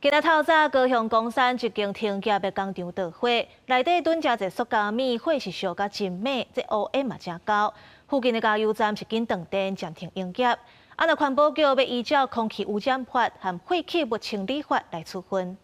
今仔透早，高雄岡山一間停業的工廠著火，內底囤誠濟塑膠物，火勢燒甲真猛，這烏煙嘛誠厚。附近的加油站是緊斷電，暫停營業。啊，若環保局欲依照空氣污染法和廢棄物清理法來處分。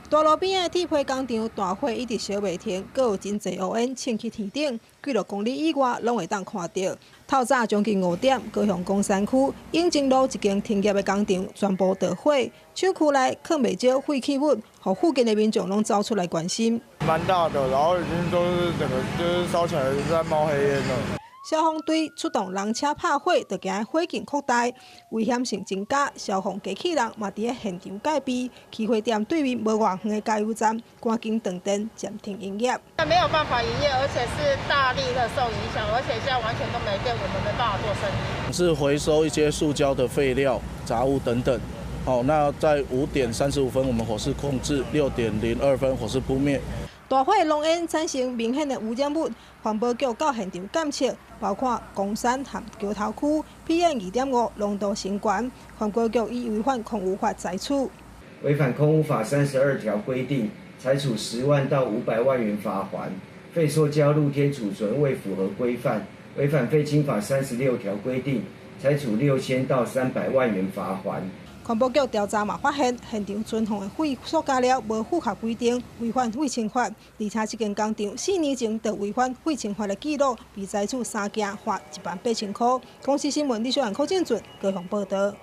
大路邊的鐵皮工廠大火一直燒袂停，閣有真濟烏煙衝去天頂，幾若公里以外攏會當看著。透早將近5點，高雄岡山區永靖路一間停業的工廠全部著火，廠區內囥袂少廢棄物，予附近的民眾攏走出來關心。蠻大的，然後已經都是整個就是燒起來在冒黑煙了。消防隊出動人車拍火，就驚火警擴大，危險性增加。消防機器人嘛佇咧現場戒備。起火點對面無偌遠的加油站，趕緊斷電，暫停營業。沒有辦法營業，而且是大力的受影響，而且現在完全都沒電，我們沒辦法做生意。是回收一些塑膠的廢料、雜物等等。好，那在5點35分，我們火勢控制；6點02分，火勢撲滅。大火濃煙產生明顯的污染物，環保局到現場檢測，包括岡山和橋頭區 PM2.5濃度升懸，環保局以違反空污法裁處。違反空污法32條規定，裁處10萬到500萬元罰鍰；廢塑膠露天儲存未符合規範，違反廢清法36條規定，裁處6000到300萬元罰鍰。環保局調查嘛發現，現場存放的廢塑膠料無符合規定，違反廢清法。而且這間工廠4年前就違反廢清法的記錄，被裁處三件，罰1萬8千塊。公視新聞李小蘭、柯建俊高雄報導。